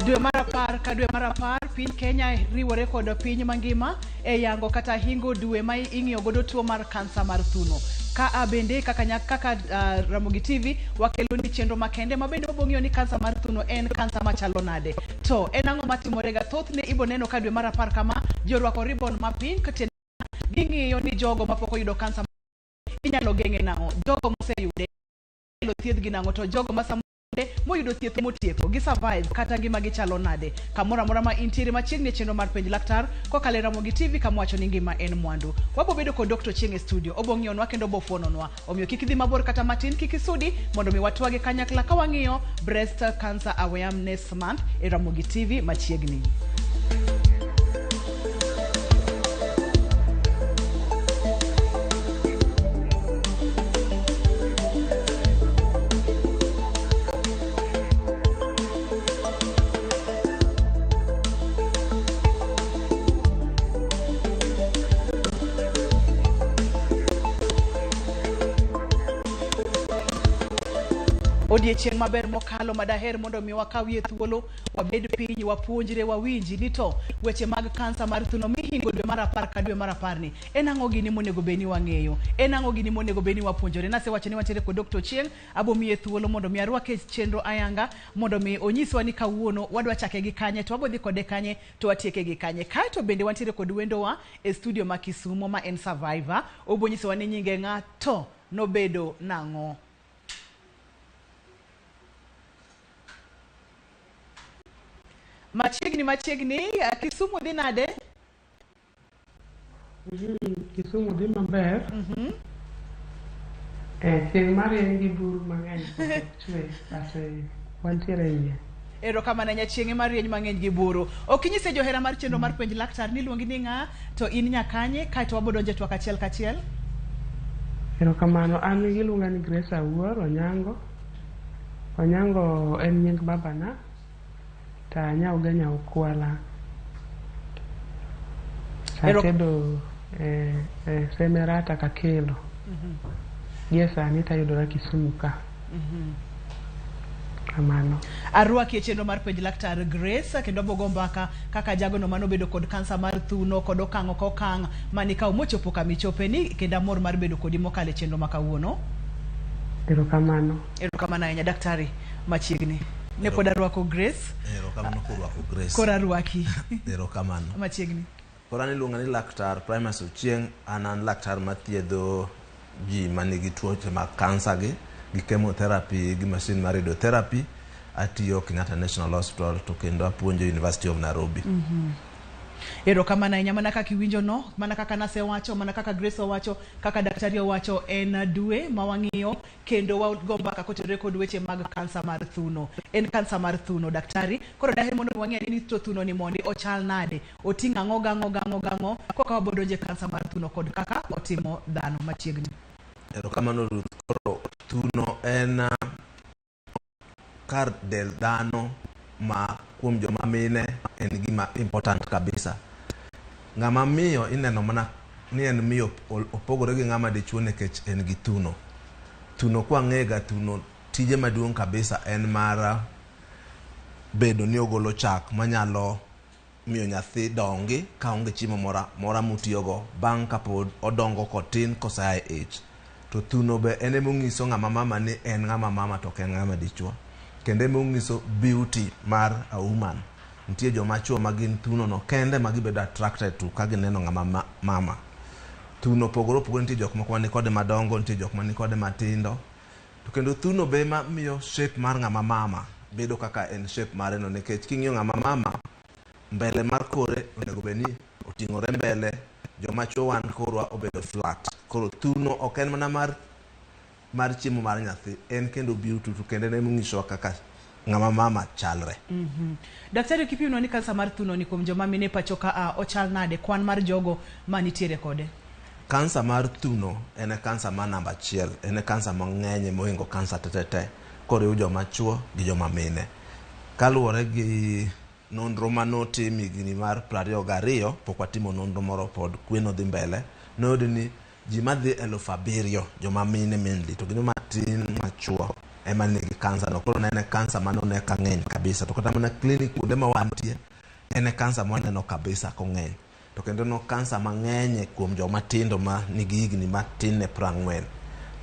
Dwe mar 10 ka dwe mar 10, piny Kenya riwore kod piny mangima e yango kata hingo dwe ma ing'iyo godo tuo mar kansa mar thuno. Ka a bende kaka kaka Ramogi TV wakelo ni chenro makende ma bende wabo ng'iyo ni kansa mar thuno en kansa machalo nade. To en ang'o matimore ga? Thothne ibo neno ka dwe mar 10 kama ji orwako ribbon ma pink, tiende ging'iyo ni jogo mapok oyudo kansa inyalo geng'e nang'o, jogo moseyude inyalo thiedhgi nang'o, to jogo ma samoro moyudo thieth motieko gi survive kata ngima gi chalo nade. Kamoro amora ma intiere machiegni e chenro mar Penj Laktar kokalo e Ramogi TV kama wacho ni ngima en mwandu. Wabo bedo kod Dr. Ochieng e studio, obo ng'iyonwa kendo obo fuononwa. Omiyo kik idhi mabor kata matin, kik isudi mondo mi watwagi kanyakla ka wang'iyo Breast Cancer Awareness Month e Ramogi TV machiegni. Odiechieng' maber mokalo madaher mondo mi wakawie thuolo, wabed piny, wapuonjre, wawinji ni to weche mag kansa mar thuno mihingo dwe mar 10 ka dwe mar 10 ni en ang'o gini monego bed ni wang'eyo, en ang'o gini monego bed ni wapuonjore. Nasewacho ni wantiere kod Dr. Ochieng', abo miye thuolo mondo mi arwake e chenro ayanga mondo mi onyiswa ni kawuono wadwa chake gi kanye to wabo dhi kode kanye to watieke gi kanye. Kaeto bende wantiere kod wendowa e studio ma Kisumo ma en survivor, obo nyisowa ni nyinge ng'a to nobedo nang'o. Machiegni machiegni, Kisumu dhi nade? Kisumu dhi maber. Chieng' marieny gi buru mang'eny ok chwe, but wantiere iye. Erokamano ahinya, chieng' ema rieny mang'eny gi buru. Ok inyise johera mar chenro mar Penj Laktar ni iluongi ni ng'a to in nyakanye, kaeto wabo donjo e twak achiel kachiel. Erokamano, an iluonga ni Grace Awuor Onyango. Onyango en nying babana to anyauga nya Okwala. Atedo e Semerata Kakelo. Gie sani tayudora Kisumu ka. Kamano. Arwaki e chenro mar Penj Laktar Grace, kendo abogo mbaka kaka jagono manobedo kod kansa mar thuno kod okang' ok okang' manikawo mochopo kama ichope ni, kendo amor mar bedo kodi mokalo e chenro ma kawuono. Erokamano. Erokamano ahinya daktari machiegni. Ne pod arwako Grace. Erokamano kurwako Grace. Koro arwaki. Erokamano. Machiegni. Koro an iluonga ni Laktar Primus Ochieng', an laktar mathiedho ji manigi tuoche mag kansa gi chemotherapy gi machine mar radiotherapy. Atiyo Kenyatta National Hospital to kendo apuonjo University of Nairobi. Erokamano ahinya, mana kaka iwinjo no, mana kaka nasewacho, mana kaka Grace owacho, kaka daktari owacho, en dwe ma wang'iyo kendo wago mbaka kotenore kod weche mag kansa mar thuno. En kansa mar thuno, daktari. Koro daher mondo wang'e ni to thuno ni mondi ochal nade, oting' ang'o gang'o gang'o gang'o, koka wabodonje kansa mar thuno kod kaka otimo dhano machiegni. Erokamano Ruth. Koro thuno en kar del dhano ma kuom joma mine en gima important kabisa. Ng'ama miyo ineno mana ni en miyo opogore gi ng'ama dichuo nikech en gi thuno. Thuno kwang'ega, thuno tije maduong' kabisa en mar bedo ni ogolo chak manyalo miyo nyathi dongi kaonge chiemo mora mora motiyogo bang' kapod odongo kotin kosea e ich. To thuno be en ema onyiso ng'ama mama ni en ng'ama mama to ok en ng'ama dichuo. Kendo ema onyiso beauty mar a woman. Nitie joma chuo ma gin thuno no kende ma gibedo attracted to ka gineno ng'ama mama. Thuno opogore opogore, nitie jok moko man kode madongo, nitie jok man kode matindo. To kendo thuno be ema miyo shape mar ng'ama mama bedo kaka en shape mare no, nikech king'iyo ng'ama mama, mbele mar kore onego bed ni oting'ore mbele, joma chuo wan korwa obedo flat. Koro thuno ok en mana mar chiemo mar nyathi, en kendo beauty to kendo en ema onyisowa kaka ng'ama mama chalre. Daktari, kipimnwa ni kansa mar thuno ni kuom joma mine pacho ka a ochal nade, kwan mar jogo manitiere kode? Kansa mar thuno en e kansa mar namba 1, en e kansa mang'eny mohingo kansa tetete koriw joma chuo gi joma mine. Kaluwore gi nonro manotim higni mar 22, pok watimo nonro moro pod kwe nodhi mbele, noyud ni ji madhi 7,000 joma mine mainly to gi joma tin machuo. ema nigi kansa no. Koro ne en kansa mane one ka ng'eny kabisa. To kata mana clinic kuonde ma wantie, en e kansa mwaneno kabisa kong'eny. To kendo no kansa mang'eny kuom joma tindo ma nigi higni matin ne 40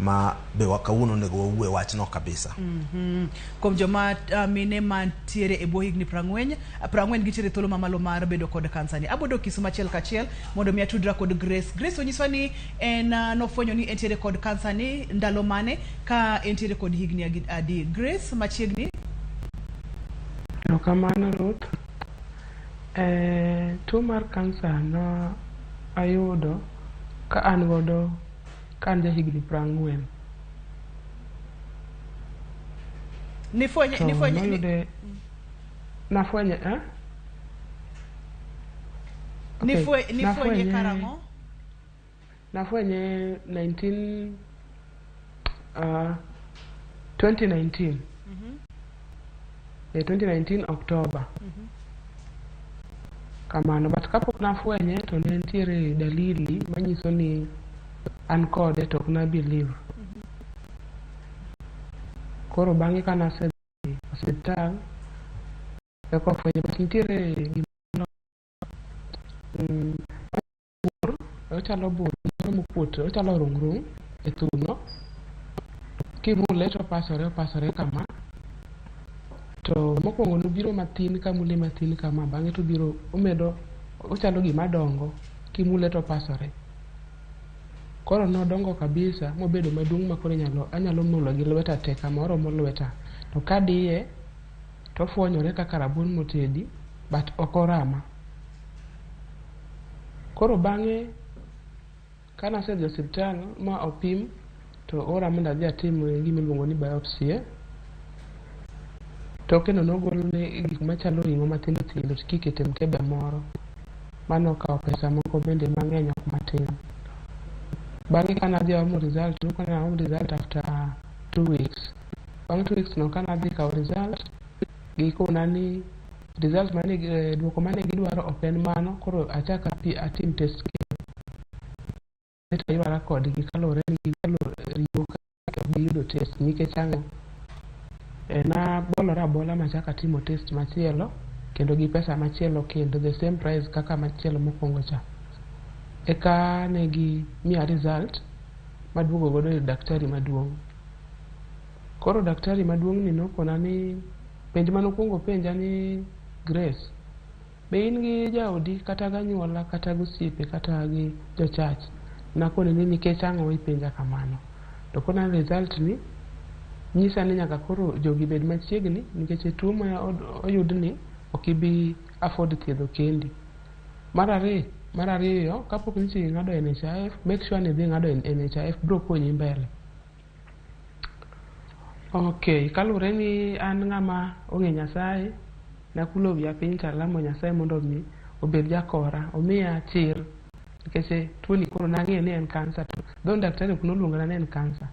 ma be kawuono onego wawuo e wachno kabisa. Kuom joma mine mantiere e bwo higni 40 gintiere thuolo mamalo mar bedo kod kansa ni. Abodok Kisumu achiel kachiel mondo mi atudra kod Grace. Grace onyiswa ni en nofwenyo ni entiere kod kansa ni ndalo mane ka entiere kod higni adi. Grace, machiegni. Erokamano, Ruth. Tuo mar kansa no ayudo ka an godo ka an jahigni 40. Nifwenye To nifwenye ni, noyude nafwenye, eh? Okay, nifwenye nafwenye karang'o? Nafwenye 19 2019. 2019 October. Kamano, but kapok nafwenye to ne nitiere dalili manyiso ni an kode, to ok na believe. Koro bang'e ka nasedhi osiptal eka ofwenye, but nitiere gimoro bur, ochalo bur moro mokuot, ochalo rungrung e thuno. Kimule to opasore, opasore kama. To mokwongo nobiro mathin, kamule mathin kama, bang'e to obiro omedo, ochalo gima dongo, kimule to opasore. Koro nodongo kabisa mobedo maduong' ma koro anyalo mulo gi lweta te kama, oromo lweta. To kadiye to ofuonyore kaka rabuon motedi, but ok orama. Koro bang'e kanasedhi osiptal ma opim, to oora mondo adhi atim gima iluongo ni biopsy. Tokeno nogolne gik machalo ring'o matindo tindo kiketo e mkebe moro. Mano okawo pesa moko bende mang'eny, ok matin. Bang'e kanadhi omo result, nokona aom result after 2 weeks. Bang' 2 weeks no kanadhi kawo result, gikona ni result mane duoko mane gidwaro ok en mano, koro achak atim test kendo. To aywara kodgi kaluwore ni gigolo ring'o ka ok giyudo test nikech ang'o? Nabolora abola machako atimo test machielo kendo gi pesa machielo kendo, the same price kaka machielo mokwongo cha. Eka ne gimiya result maduogo godo ir daktari maduong'. Koro daktari maduong' ni nokona ni penj manokwongo openja ni, "Grace, be in gi jaodi kata ganyuola kata gosiepe kata gi jochurch?" Nakone ni, "Nikech ang'o ipenja kamano?" To kona ni result ni nyisa ni nyaka koro jogi bed machiegni nikech tuo ma oyudni ok ibi afford thiedho kendi. Mar ariyo, kapok nyicha ing'ado NHIF, make sure ni idhi ng'ado NHIF, biro konyi mbele. Ok, kaluwore ni an ng'ama ong'e Nyasaye, nakulo wiya piny talamo Nyasaye mondo mi obed jakora, omiya chir nikech tuoni koro nang'eyo ni en kansa, to though daktari ok noluongona ni en kansa,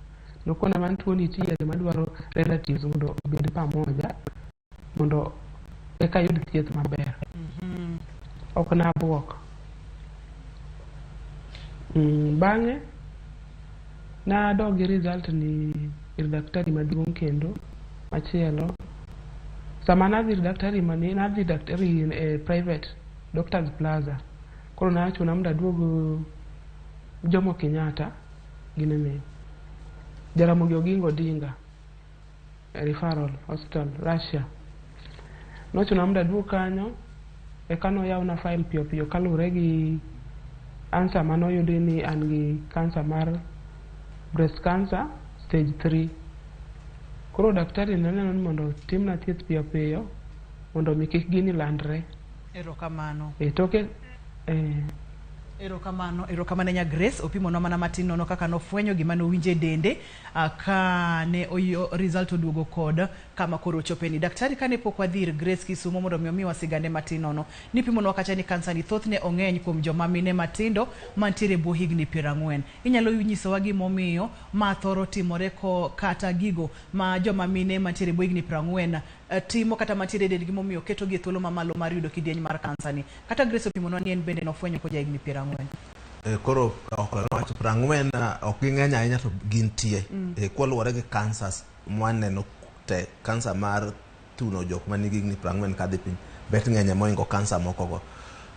nokona mana tuoni nitiere madwaro relatives mondo obed pamoja mondo eka ayud thieth maber. Ok nabuok. Bang'e nadok gi result ni ir daktari maduong' kendo machielo. Sama nadhi ir daktari mani, nadhi daktari e private, Doctors Plaza. Koro nochuna mondo aduog Jomo Kenyatta ginene Jaramogi Oginga Odinga Referral Hospital, Russia. Nochuna mondo aduog kanyo eka noyawna file piyo piyo kaluwore gi answer manoyudi ni an gi kansa mar breast cancer stage 3. Koro daktari noneno ni mondo otimna thieth piyo piyo mondo mi kik gini landre. Erokamano. E toke eh. Erokamano, erokamano nya Grace, opimonwa mana matin nono kaka nofwenyo gima nowinjo e dende ka ne oyo result oduogo kod kama koro ochopeni. Daktari, kane pok wadhi ir Grace Kisumo mondo mi omiwa sigande matin nono, nipimonwa kacha ni kansa ni thothne ong'eny kuom joma mine matindo mantiere e bwo higni 40. Inyalo nyisowa gimomiyo ma thoro timore ko kata gigo ma joma mine mantiere e bwo higni 40 timo kata mantiere e dendgi momiyo ketogi e thuolo mamalo mar yudo kidieny mar kansa ni. Kata Grace opimonwa ni en bende nofwenyo ko ja higni 40. Koro ok nowacho 40, ok ging'eny ahinya to gintie. Kwaluwore gi cancers mwaneno te, kansa mar thuno jok ma nigi higni 40 kadhi piny bet ng'enye moingo kansa mokogo.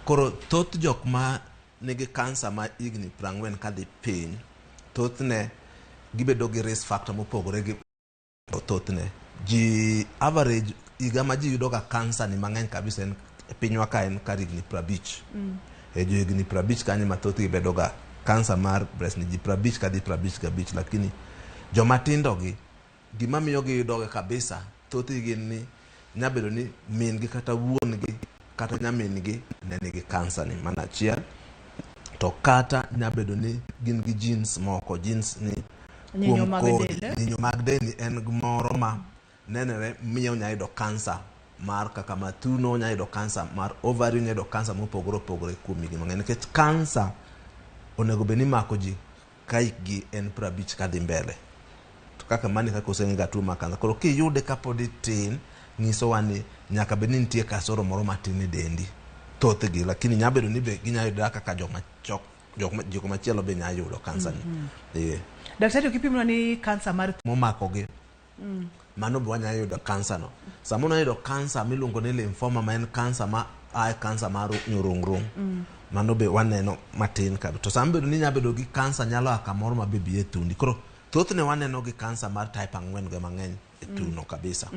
Koro thoth jok ma nigi kansa ma higni 40 kadhi piny, thothne gibedo gi risk factor mopogore gi thothne. Ji average higa ma ji yudo ga kansa ni mang'eny kabisa en e pinywa ka en kar higni 50. E jo higni 50 kanyo ma thothgi bedo ga kansa mar breast ni ji 50 kadhi 55, lakini joma tindo gi gima miyo giyudo ga kabisa thothgi gin ni nyabedo ni min gi kata wuon gi kata nyamin gi ne nigi kansa ni mana achiel, to kata nyabedo ni gin gi genes moko, genes ni Nyinyo kuom mag kodhi, del, eh? Nyinyo mag del ni en gimoro ma nenore miyo nya yudo kansa mar kaka mathuno, nya yudo kansa mar ovary, nya yudo kansa mopogore opogore kuom higni mang'eny, nikech kansa onego bed ni mako ji ka hikgi en 50 kadhi mbele. To kaka mani kaka oseng'e ga tuo mar kansa. Koro kiyude kapod itin, nyisowa ni nyaka bed ni nitie kasoro moro matin e dendi thothgi, lakini nya bedo ni be ginya yudore kaka joma chok jok machielo be nya yudo kansa ni. Daktari, ok ipimnwa ni kansa mar momakogi mano be wanya yudo kansa no. Samoro wanya yudo kansa miluongo ni lymphoma, ma en kansa ma ae kansa mar nyurungrung. Mano be waneno matin ka. To sama bedo ni nya bedo gi kansa nyalo a kamoro ma be bi e thundi. Koro thothne waneno gi kansa mar type 4 go mang'eny e thuno kabisa.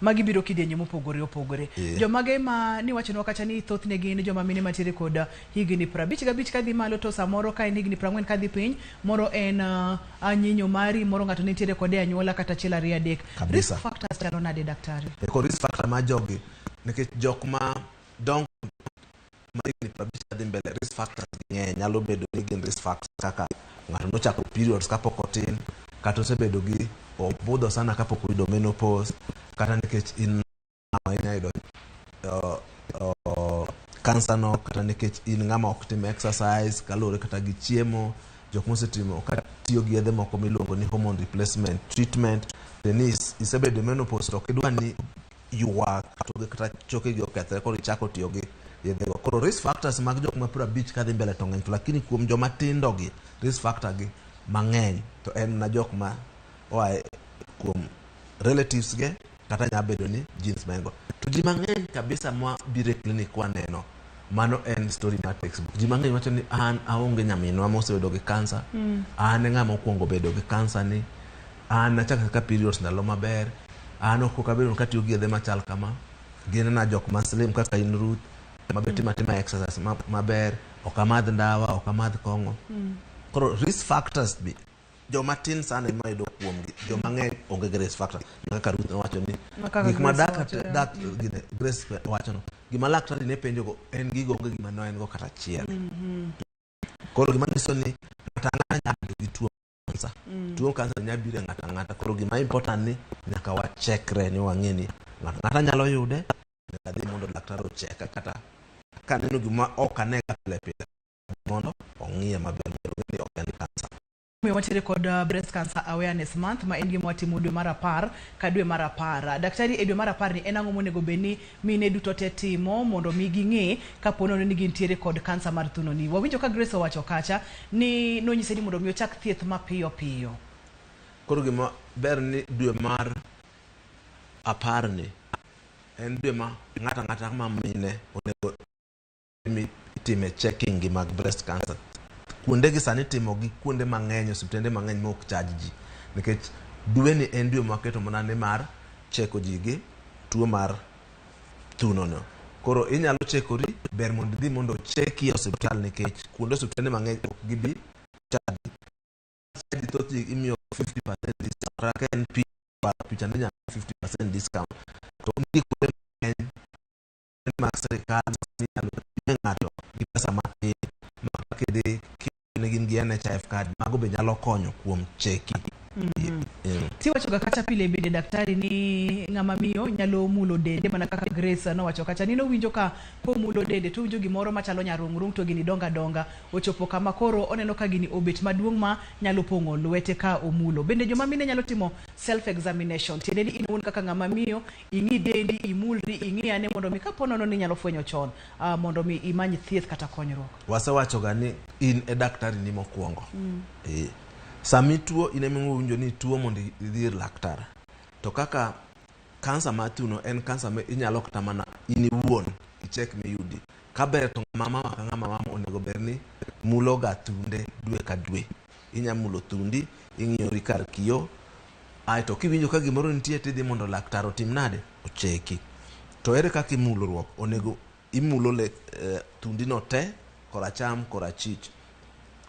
Magi biro kidienje mopogore opogore. Jomage ma niwachonwa kacha ni thothne gin joma mine mantiere kod higni 55 kadhi malo, to samoro ka en higni 40 kadhi piny, moro en nyinyo mari, moro ng'ato nitiere kode e anyuola kata achiel ariyo adek. Kabisa. Risk factors chalo nade, daktari? Koro risk factor mar jogi, nikech jok ma dongo ma higni 50 kadhi mbele, risk factors gi ng'eny. Nyalo bedo ni gin risk factors kaka ng'ato nochako periods kapok otin, kata osebedo gi obudho sana kapok oyudo menopause, kata nikech in ng'ama inya yudo kansa no, kata nikech in ng'ama ok tim exercise, kaluwore kata gi chiemo, jok mosetimo ka tiyo gi yedhe moko miluongo ni hormone replacement treatment, then isebedo e menopause to ok idwa ni ywak kata chokegi okethre, koro ichako tiyo gi yedhego. Koro risk factors mag jok ma 50 kadhi mbele to ng'eny, to lakini kuom joma tindo gi risk factor gi mang'eny to en na jok ma oa kuom relatives ge, kata nya bedo ni genes ma en go. To ji mang'eny kabisa ma biro e clinic waneno, mano en story mar textbook. Ji mang'eny wacho ni an aonge nyaminwa mosebedo gi kansa, an e ng'ama okwongo bedo gi kansa ni, an achako ka periods ndalo maber, an ok abedo katiyo gi yedhe machal kama, gin na jok ma slim kaka in Ruth, ma be timo atima exercise maber, ok amadh ndawa, ok amadh kong'o. Koro risk factors bi joma tin sana ema yudo kuomgi, joma ng'eny onge gi risk factor. Kaka Ruth nowacho ni gik ma gine Grace wacho no, gima laktari ne penjo go en gigo onge gima ne en go kata achiel. Koro gima nyiso ni ng'ato ang'ata nyalo bedo gi tuo kansa. Tuo kansa nyalo biro e ng'ato ang'ata. Koro gima important ni nyaka wachekre ni wang'e ni ng'ato ang'ata nyalo yude, nyaka dhi mondo laktar ocheka, kata kaneno gima ok anega pile pile mondo ong'iye maber mondo ong'e ni ok en kansa. Omiyo wantiere kod Breast Cancer Awareness Month, ma en gima watimo dwe mar 10 ka dwe mar 10. Daktari, e dwe mar 10 ni en ang'o monego bed ni mine duto te timo mondo mi ging'e kapo nono ni gintiere kod kansa mar thuno ni? Wawinjo ka Grace owacho kacha ni nonyise ni mondo mi ochak thieth mapiyo piyo. Koro gima ber ni dwe mar 10 ni en dwe ma ng'ato ang'ata ma mine onego itime checking gi mag breast cancer. Kuonde gi sani timo gi kuonde mang'eny, osiptende mang'eny ma ok charge ji, nikech dweni en dwe mwaketo mana ni mar cheko ji gi tuo mar thuno no. Koro inyalo chekori, ber mondo idhi mondo ocheki e osiptal, nikech kuonde osiptende mang'eny ok gibi charge. Thoth ji imiyo 50% discount, kata ka en picha ne nyalo 50% discount. To nitie kuonde mang'eny mag sirikal minyalo pime ng'ato gi pesa matin, ma kidhi ne gin gi NHIF card, mago be nyalo konyo kuom cheki. Tiwacho ga kacha pile bende, daktari, ni ng'ama miyo nyalo mulo dende, mana kaka Grace nowacho kacha ni nowinjo ka komulo dende to owinjo gimoro machalo nyarung'rung', to gini dongo adonga ochopo kama koro oneno ka gini obet maduong' ma nyalo pong'o lwete ka omulo. Bende joma mine nyalo timo self examination, tiende ni in owuon kaka ng'ama miyo ing'i dendi, imulri, ing'i ane mondo mi kapo nono ni inyalo fwenyo chon, mondo mi imany thieth kata konyruok. Wasewacho ga ni in e daktari ni mokwongo. Sama ituo in ema iwinjo ni ituo mondo idhi ir laktar. To kaka kansa mar thuno en kansa ma inyalo kata mana in iwuon ichek miyudi. Kaber to ng'ama mama ka ng'ama mama onego bed ni mulo ga thunde dwe ka dwe. Inya mulo thundi, ing'iyori kar kiyo, aeto kiwinjo ka gimoro nitie tidhi mondo laktar otim nade? Ocheki. To ere kaka imulruok? Onego imulo le, thundi no te, koracham, korachich.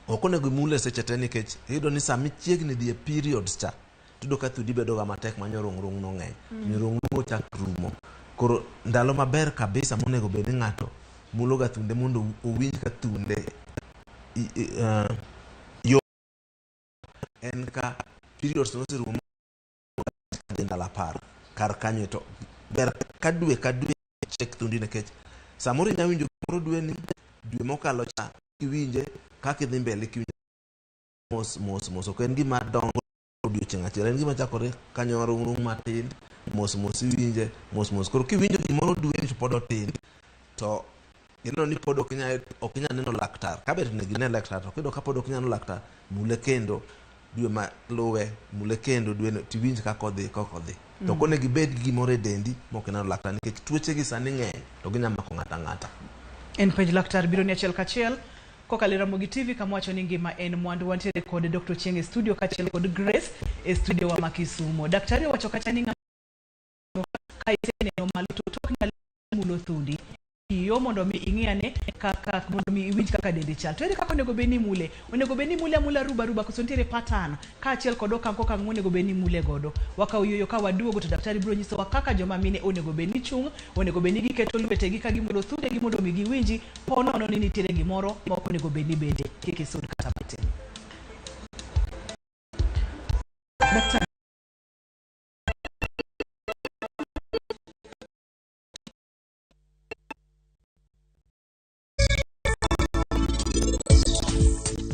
Ok onego imule seche te nikech iyudo ni sama ichiegni dhi e periods cha, tiyudo ka thundi bedo ga matek ma nyorung'rung' no ng'eny. Nyorung'rung' ochak rumo. Koro ndalo maber kabisa monego bed ni ng'ato mulo ga thunde mondo owinj ka thunde yo en ka periods noserumo dhi ndalo 10 kar kanyo to ber ka dwe ka dwe check thundi nikech samoro inya winjo gimoro dwe ni dwe mokalo cha kiwinje kaka idhi mbele kiwinjo mos mos mos ok en gima dongo odiochieng' achiel en gima chakore ka nyorung'rung' matin mos mos iwinje mos mos koro kiwinjo gimoro dwe ni to pod otin to ineno ni pod ok inyal neno laktar ka ber onego ine laktar to kiyudo ka pod ok inyal neno laktar mule kendo dwe maluwe mule kendo dwe no tiwinj kaka odhi kaka odhi to ok onego ibed gi gimoro e dendi mok ineno laktar nikech tuoche gi sani ng'eny to ginya mako ng'ato ang'ata. En penj laktar biro ni achiel kachiel kokalo e Ramogi TV kama wacho ni ngima en mwandu. Wantiere kod Dr. Ochieng e studio kaachiel kod Grace e studio wa ma Kisumo. Daktari owacho kacha ni ng'ama ka iseneno malo to tok nyalo mulo thundi iyo mondo mi ing'i ane kaka mondo mi iwinj kaka dendi chal. To ere kaka onego bed ni imule? Onego bed ni imule amula ruba ruba koso nitiere pattern kaachiel kod okang' kokang' monego bed ni imule godo. Wakawo yueyo ka waduogo to daktari biro nyisowa kaka joma mine onego bed ni chung', onego bed ni giketo lwetegi ka gimulo thundegi mondo mi giwinji po nono ni nitiere gimoro ma ok onego bed ni bende kik isud kata matin. Daktari.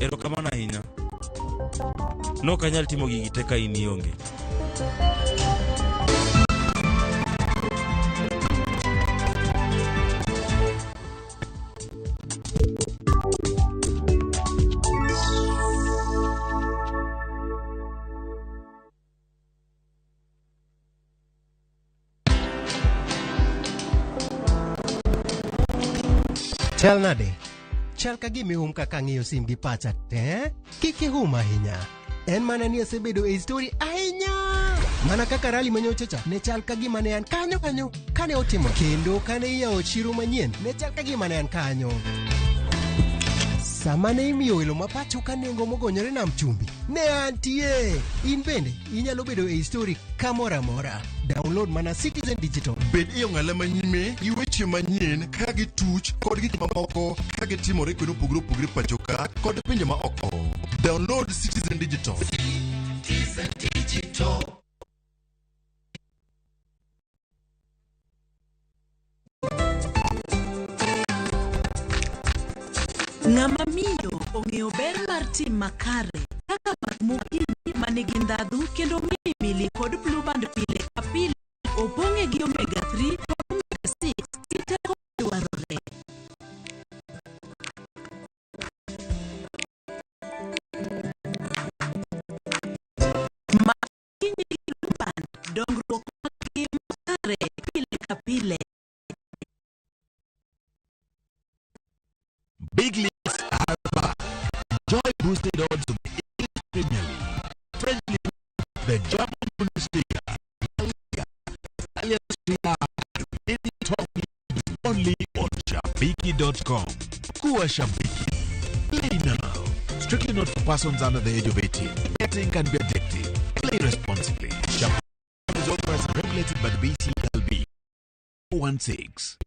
Erokamano ahinya. Nok anyal timo gigi te ka in ionge. Chal nade? Chal ka gima ihum kaka ang'iyo sim gi pacha te. Kik ihum ahinya. En mana ni asebedo e story ahinya. Mana kaka rali manyocha cha ne chal ka gima ne an kanyo kanyo kane otimo kendo kane iyawo chiro manyien ne chal ka gima ne an kanyo. Sama ne imiyo welo ma pacho ka nengo mogonyore nam chumbi ne antie. In bende inyalo bedo e story kamoro amora. Download mana Citizen Digital. Bed e ong'ala manyime gi weche manyien ka gituch kod gik mamoko ka gitimore kuonde mopogore opogore pacho ka kod pinje ma oko. Download Citizen Digital. Citizen Digital. Ng'ama miyo ong'eyo ber mar tim makare kaka math mokinyi ma nigi ndhadhu kendo milimili kod blue band pile ka pile opong'e gi omega 3 kod omega 6 gi teko madwarore. Math mokinyi gi blue band dongruok mag ngima makare pile ka pile. Big leagues are back. Joy boosted odds of the English Premier League, French League, the German Bundesliga, La Liga, Italian Serie A, and many top leagues only on Shabiki.com. Kuwa Shabiki. Play now. Strictly not for persons under the age of 18. Betting can be addictive. Play responsibly. Shabiki is authorized and regulated by the BCLB. 16.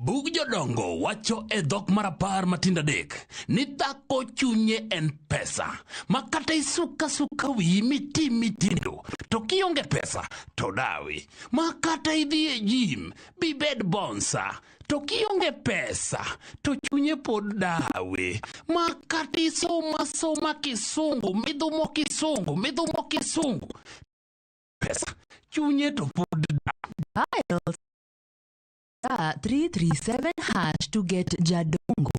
Bug jodongo wacho e dhok mar 10 matindo 3 ni dhako chunye en pesa ma kata isuka suka wiyi mitim mitindo to kionge pesa to dawi ma kata idhi e gym bibed bonsa to kionge pesa to chunye pod dawi ma kata isoma soma kisungu midhumo kisungu midhumo kisungu pesa chunye to pod dawi. Dial star 337 hash to get Jadongo.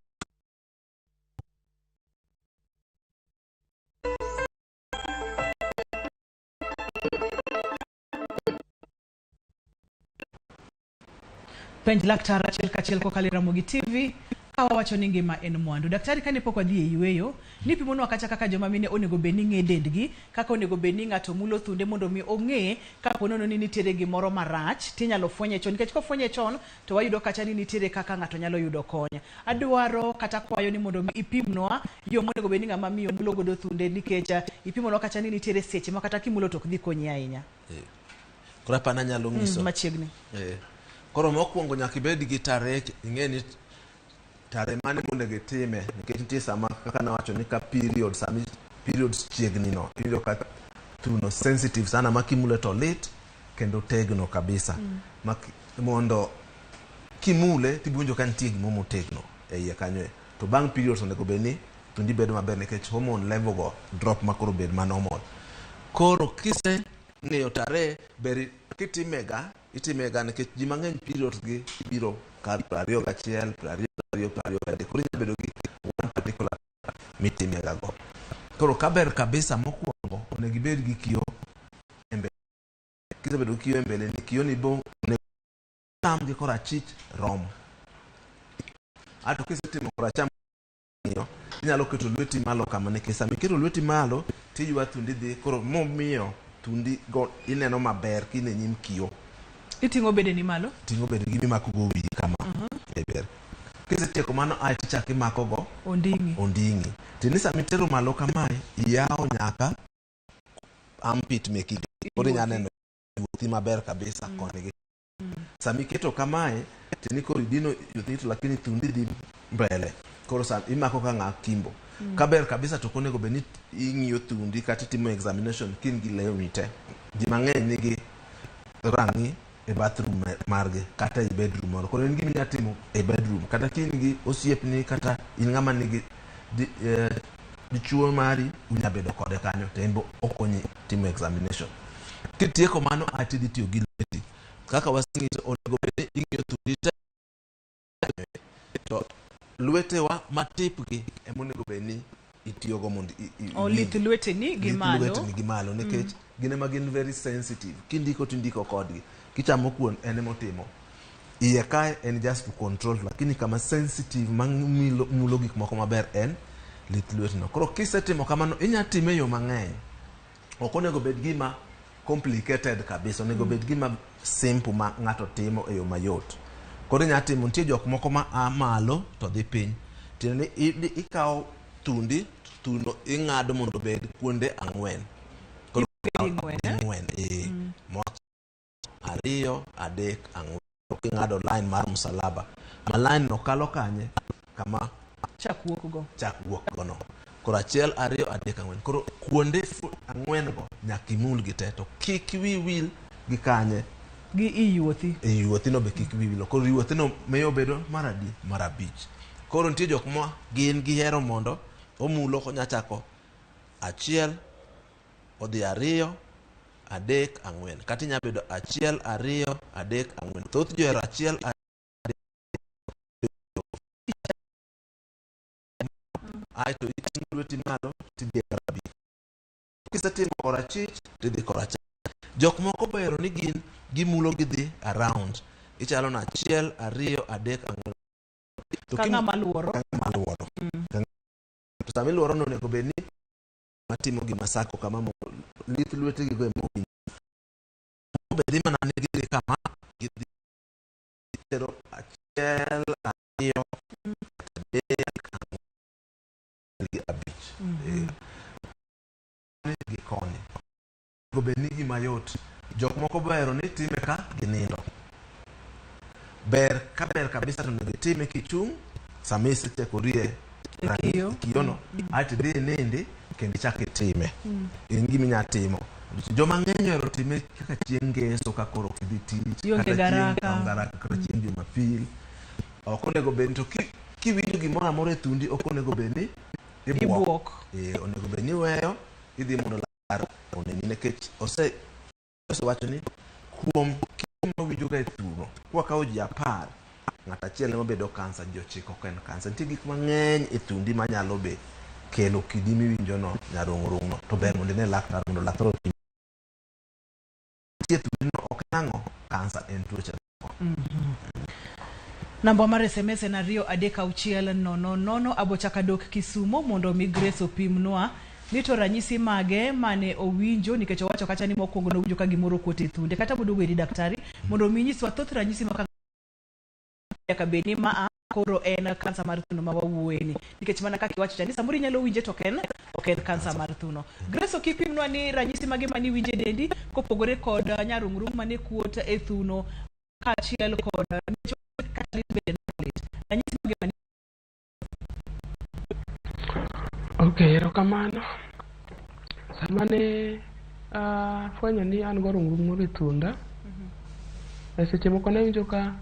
Penj laktar achiel kachiel kokalo e Ramogi TV ka wawacho ni ngima en mwandu. Daktari kane pok wadhi e yueyo, nipimonwa kacha kaka joma mine onego bed ni ng'e dendgi, kaka onego bed ni ng'ato mulo thunde mondo mi ong'e kapo nono ni nitiere gimoro marach tinyalo fwenye chon nikech kofwenye chon to wayudo kacha ni nitiere kaka ng'ato nyalo yudo kony. Adwaro kata kwayo ni mondo mi ipimnwa yo monego bed ni ng'ama miyo mulo godo thunde nikech ipimonwa kacha ni nitiere seche ma kata kimulo to ok dhi konyi ahinya. Koro apani anyalo nyiso. Machiegni. Koro mokwongo nyaka ibed gi tarehe, ing'e ni tarehe mane monego itime nikech nitie sama kaka nawacho ni ka period sami periods chiegni no iyudo ka thuno sensitive sana ma kimule to lit kendo tegno kabisa. Ma mondo kimule tiwinjo ka nitie gimo motegno e iye kanyo e. To bang' periods onego bed ni thundi bedo maber nikech hormone level go drop ma koro bed ma normal. Koro kise ng'eyo tarehe ber kitimega itimega nikech ji mang'eny periods gi biro kar 21, 22, 23. Koro inyalo bedo gi one particular mitimega go. Koro kaber kabisa mokwongo onego ibed gi kioo e mbele. Kisebedo gi kioo e mbele ni kioo ni bo onego tam gi korachich rom. Ato kisetimo koracham ng'iyo inyalo keto lweti malo kama nikech sama iketo lweti malo tiywa thundi dhi koro momiyo thundi go ineno maber ka in e nyim kioo. Iting'o bedeni malo. Ting'o bede gi mimako go wiyi kama. E ber. Kisetieko mano ae tichako imako go Onding'i. onding'i. Tiende ni sama itero malo kamae, iyawo nyaka armpit meki. Koro inya neno yuothi maber kabisa koni gi. Sama iketo kamae, tiende ni koro idino yuothi to lakini thundi dhi mbele. Koro sa imako ka ng'a kimbo. Kaber kabisa to ok onego bed ni ing'iyo thundi kata itimo examination ka in gi lewni te. Ji mang'eny nigi rang'i e bathroom margi kata e bedroom moro. Koro en gima inya timo e bedroom kata ka in gi osiepni kata in ng'ama nigi dichuo mari unya bedo kode kanyo to en be okonyi timo examination. Kitieko mano ae tidhi tiyo gi lweti. Kaka waseng'iso onego bed ni ing'iyo thundi te to lwetewa matipgi ema onego bed ni itiyogo mondo O lith lweteni gi lith malo. lweteni gi malo nikech gin ema gin very sensitive. Kindiko tindiko kodgi. Kichamo kuon en ema otimo. Iye kae en just to control lakini kama sensitive ma mulo gik moko maber en lith lwetno. Koro kisetimo kamano inya time e yo mang'eny. Ok onego bed gima complicated kabisa, onego bed gima simple ma ng'ato timo e yo mayot. Koro inya timo, nitie jok moko ma a malo to dhi piny. Tiende ni ikawo thundi, thuno ing'ado mondo obed kuonde ang'wen. Koro Ang'wen, eh? ang'wen, eh. 2, 3, 4. Ing'ado line mar msalaba. Ma line no kalo kanye? Kama Chak wuok go. chak wuok go no. Koro 1, 2, 3, 4. Koro kuonde ang'wen go nyaka imul gi te to kik wi wil gi kanye. Gi i yuothi. E yuothi no be kik wi wil. Koro yuothi no miyo bedo mar adi? Mar abich. Koro nitie jok ma gin gihero mondo omulo onya chako 1 odhi 2 3 4. Kata inya bedo 1 2 3 4. Thoth ji ohero 1 2 aeto iting'o lweti malo tidhi e mar abich. Kisetimo korachich tidhi koracham. Jok moko bohero ni gin gimulo gidhi around. Ichalo na 1 2 3 4. To Ka ng'ama luoro. Ka ng'ama luoro. To sama iluoro no onego bed ni matimo gima sako kama lith lwetegi go ema owinjo. Be dhi mana ni gidhi kama gidhi tero 1 2 3 4 gi 5. Gi koni. Onego bed ni gima yot. Jok moko bohero ni time ka ginindo. Ber ka ber kabisa to onego itime kichung' sama isetiekori e rang'i kiyo. kiyo no aeto idhi inindi kendo ichak itime. En gima inya timo. Joma ng'eny ohero time kaka chieng' ngeso ka koro ok idhi tich, Ionge kata chieng' garaka. onge haraka, kata chieng' Jumapil. Ok onego bed ni to kiwinjo gimoro amora e thundi ok onego bed ni ibuok. Ibuok. Onego bed ni iweyo idhi mondo laktar oneni nikech osewacho ni kuom kimo mawinjo ga e thuno kwakawo ji 10 ng'ato achiel ema bedo kansa, ji 9 ok en kansa. Nitie gik mang'eny e thundi manyalo be kelo kidi miwinjo no nyarung'rung' no to ber mondo ine laktar mondo laktar opim. Nitie thundi no ok en ang'o kansa en tuoche moko. Namba mar SMS en 23600. Abochako dok Kisumo mondo mi Grace opimnwa ni to ranyisi mage mane owinjo, nikech owacho kacha ni mokwongo nowinjo ka gimoro okuot e thunde. Kata boduogo iri daktari mondo mi nyiswa thoth ranyisi ma nyaka bed ni maa koro en kansa mar thuno ma wawuoye ni, nikech mana kaka iwacho cha ni samoro inyalo winje to ok en kansa mar thuno. Grace, ok ipimnwa ni ranyisi mage mane iwinjo e dendi kopogore kod nyarung'rung' mane kuot e thuno kaachiel kod kata lit bende lit, ranyisi mage mane? Ok, erokamano. Sama ne afwenyo ni an gorung'rung' moro e thunda, e seche moko ne awinjo ka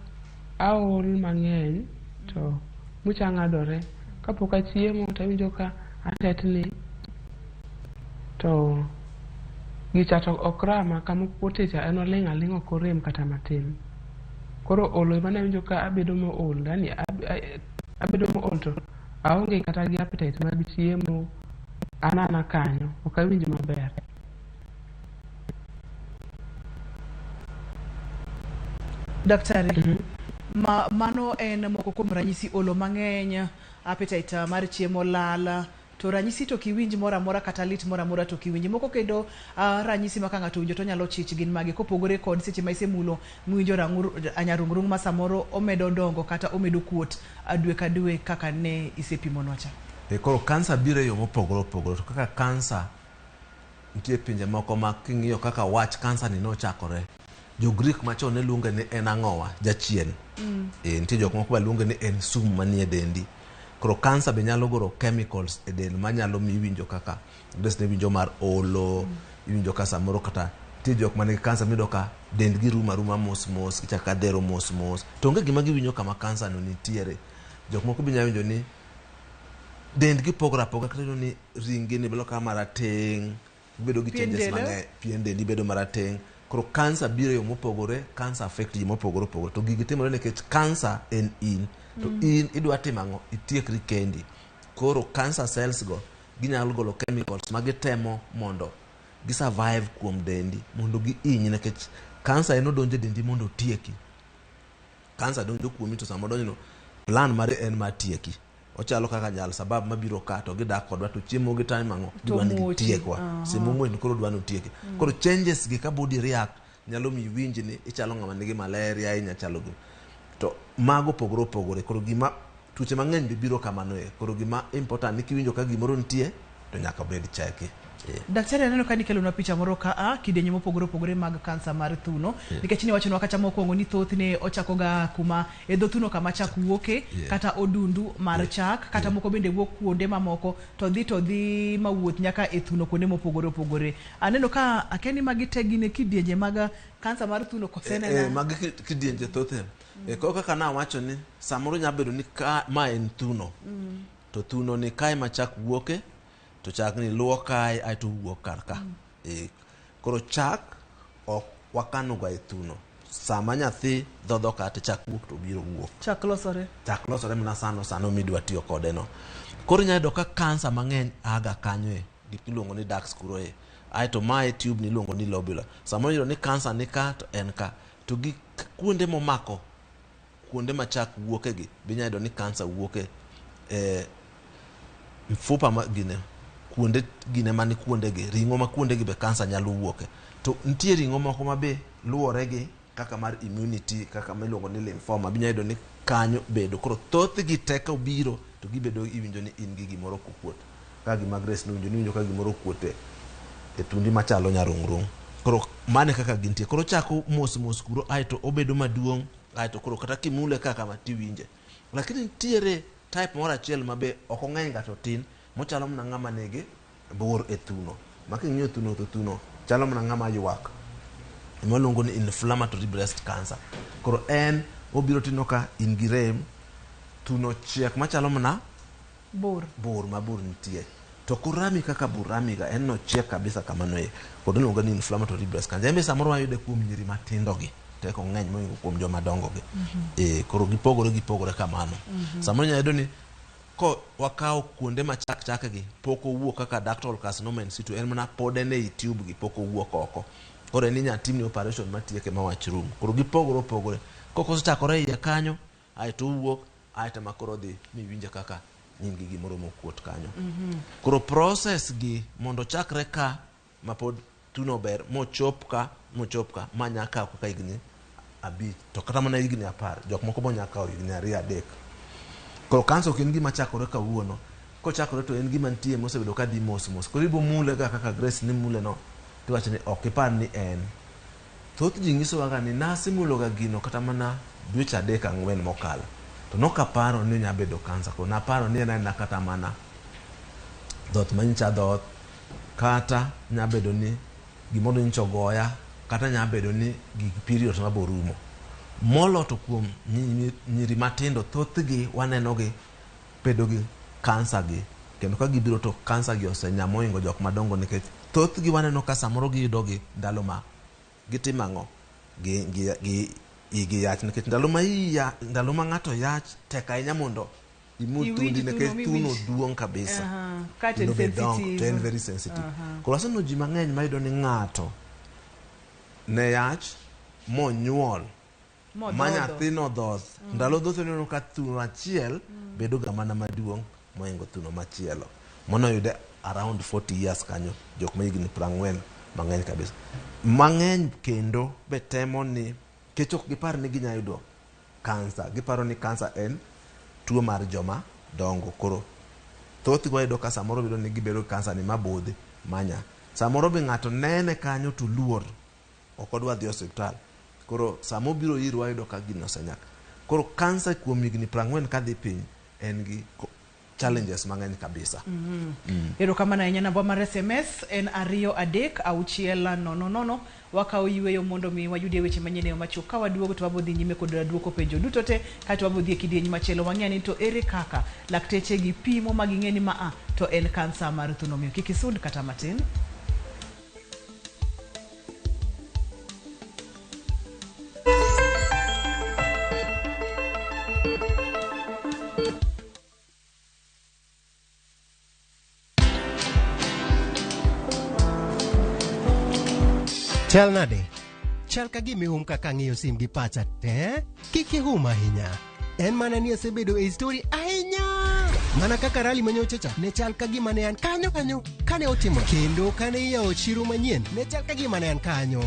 aol mang'eny to mucha ng'adore. Kapok achiemo to awinjo ka atetni to gicha to ok rama kama okuote cha en oling' aling'a ok orem kata matin. Koro olo ema ne awinjo ka abedo mool, yani abedo mool to aonge kata gi appetite mag chiemo, an ana kanyo, ok awinj maber. Daktari, ma mano en moko kuom ranyisi: olo mang'eny, appetite mar chiemo lal, to ranyisi to kiwinj moro amora kata lit moro amora to kiwinj moko kendo, ranyisi ma ka ng'ato owinjo to onyalo chich gin mage, kopogore kod seche ma isemulo miwinjo rang'ur nyarung'rung' ma samoro omedo dongo kata omedo kuot dwe ka dwe kaka ne isepimonwa cha? Koro kansa biro e yo mopogore opogore, to kaka kansa nitie pinje moko ma king'iyo kaka wach kansa ni nochakore, jo Greek machon ne luonge ni en ang'owa jachien. Nitie jok moko be luonge ni en sum manie dendi. Koro kansa be nyalo golo chemicals e del manyalo miyo iwinjo kaka Grace ne winjo mar olo, iwinjo ka samoro kata nitie jok manigi kansa miyudo ka dendgi rumo aruma mos mos, gichako ka dhero mos mos, to onge gima giwinjo kama kansa no nitiere. Jok moko be nyalo winjo ni dendgi pogore apoga, kata iyudo ni ring gi ni bedo ka marateng', gibedo gi Pien changes del, eh? mang'eny, pien dendi bedo marateng'. Koro kansa biro e yo mopogore, kansa affect ji mopogore opogore, to gigi timore nikech kansa en in to in idwa timo ang'o? Itiekri kendi. Koro cancer cells go ginyalo golo chemicals ma gitemo mondo gi survive kuom dendi mondo giinyi, nikech kansa en odonjo e dendi mondo otieki. Kansa donjo kuomi to sama odonjo no, plan mare en mar tieki. Ochalo kaka jal sabab mabiro ka to gidak kodwa to chiemo gi time ang'o? To gidwa ni muochi. gitiekwa. Sama omuoch koro dwa ni otieki. Koro changes gi ka body react nyalo miyo iwinj ni ichalo ng'ama nigi malaria, inya chalo gi to mago opogore opogore. Koro gima tuoche mang'eny be biro kamano e. Koro gima important ni kiwinjo ka gimoro nitie to nyaka bed cheki. Daktari, aneno ka nikelonwa picha moro ka a kidienje mopogore opogore mag kansa mar thuno, nikech niwachonwa kacha mokwongo ni thothne ochako ga kuma e dho thuno kama chak wuoke, kata odundu mar chak, kata moko bende wuok kuonde mamoko to dhi mawuoth nyaka e thuno kuonde mopogore opogore. Aneno ka akia ni magi te gin e kidienje mag kansa mar thuno kose nena? Magi kidienje thothe. Koro kaka nawacho ni samoro nyalo bedo ni ka ma en thuno to thuno ni kae ma chak wuoke to chak ni luwo kae aeto wuok kar ka. Koro chak ok wakano ga e thuno. Sama nyathi dhodho ka to chak wuok to biro wuok. Chak losore. Chak losore mana sano sano midwa tiyo kode no. Koro inyalo yudo ka kansa mang'eny aga kanyo e gik miluongo ni ducts kuro e. Aeto mae tube ni iluongo ni lobular. Samoro iyudo ni kansa ni ka to en ka. To gi kuonde momako kuonde ma chak wuoke gi be inyalo yudo ni kansa wuoke e mfupa ma gine kuonde gine mani kuonde gi ring'o ma kuonde gi be kansa nyalo wuoke. To nitie ring'o moko ma be luwore gi kaka mar immunity, kaka miluongo ni lymphoma be inyalo yudo ni kanyo bedo. Koro thothgi te kobiro to gibedo iwinjo ni in gi gimoro kokuot ka gima Grace nowinjo ni iwinjo ka gimoro okuot e thundi machalo nyarung'rung'. Koro mano e kaka gintie. Koro ochako mos mos kuro aeto obedo maduong' aeto koro kata kimule ka kama tiwinje. Lakini nitiere type moro achiel ma be ok ong'eny ga to tin mochalo mana ng'ama nigi bur e thuno. Ma king'iyo thuno to thuno chalo mana ng'ama ywak. Ema waluongo ni inflammatory breast cancer. Koro en obiro tineno ka in gi rem, thuno chiek machalo mana bur, bur ma bur nitie. To korami kaka bur rami ga, en nochiek kabisa kamano e. Kod iluongo ni inflammatory breast cancer. En be samoro wayude kuom nyiri matindo gi. Teko ng'eny mohingo kuom joma dongo gi. Koro gipogore gipogore kamano. Samoro inyalo yudo ni ko wakawo kuonde ma chak chak gi pok owuok kaka ductal carcinoma in situ, en mana pod en ei tube gi, pok owuok oko. Koro en inyalo timni operation matieke ma wach rum. Koro gipogore opogore. Kok osechakore iye kanyo. Aeto owuok, aeto ema koro odhi miwinje kaka in gi gimoro mokuot kanyo. Koro process gi mondo ochakre ka mapod thuno ber mochop ka mochop ka ma nya kawo kaka higni 5 to kata mana higni 10 jok moko bo nya kawo higni 2 3. Koro kansa ok en gima chakore kawuono. Kochakore to en gima nitie mosebedo ka dhi mos mos. Koro ibo mule ga kaka Grace ni mule no tiwacho ni ok ipar ni en. Thoth ji nyisowa ga ni nasemulo ga gino kata mana dweche 3 4 mokalo. To nokaparo ni onya bedo kansa. Koro naparo ni en aena kata mana dhoth manyicha dhoth, kata nya bedo ni gimoro nyicha ogoya, kata nya bedo ni gik periods maborumo. Molo to kuom nyiri matindo thothgi waneno gi bedo gi kansa gi, kendo ka gibiro to kansa gi osenya mohingo jok madongo nikech thothgi waneno ka samoro giyudo gi ndalo ma gitimo ang'o gi igi yach, nikech ndalo ma iya ndalo ma ng'ato yach tek ahinya mondo imul thundi nikech thuno duong' kabisa. Ka to en Thuno be dongo, sensitive. To en very sensitive. Koro waseneno ji mang'eny mayudo ni ng'ato ne yach monyuol ma Modhodho. nyathino dhoth. Ndalo dhoth ineno ka thuno achiel bedo ga mana maduong' mohingo thuno machielo. Mano yude around 40 years kanyo, jok ma higni 40 mang'eny kabisa. Mang'eny kendo be temo ni kech ok gipar ni ginya yudo kansa, giparo ni kansa en tuo mar joma dongo. Koro thothgi wayudo ka samoro bedo ni gibedo gi kansa ni mabudhi manya. Samoro be ng'ato nene kanyo to luor, ok odwa dhi osiptal. Koro sama obiro irwa wayudo ka gino osenyak. Koro kansa kuom higni 40 kadhi piny en gi challenges mang'eny kabisa. Erokamano ahinya. Namba mar SMS en 2 3 6 0 0. Wakawo yweyo mondo mi wayudie weche manyien e yo machuok. Ka waduogo to wabo dhi nyime kod duoko penjo duto te, kaeto wabo dhi e kidieny machielo wang'e ni to ere kaka lakteche gi pimo ma ging'e ni maa to en kansa mar thuno. Omiyo kik isund kata matin. Chal nade? Chal ka gima ihum kaka ang'iyo sim gi pacha te. Kik ihum ahinya. En mana ni asebedo e story ahinya. Mana kaka rally manyocha cha ne chal ka gima ne an kanyo kanyo kane otimo, kendo kane iyawo chiro manyien ne chal ka gima ne an kanyo.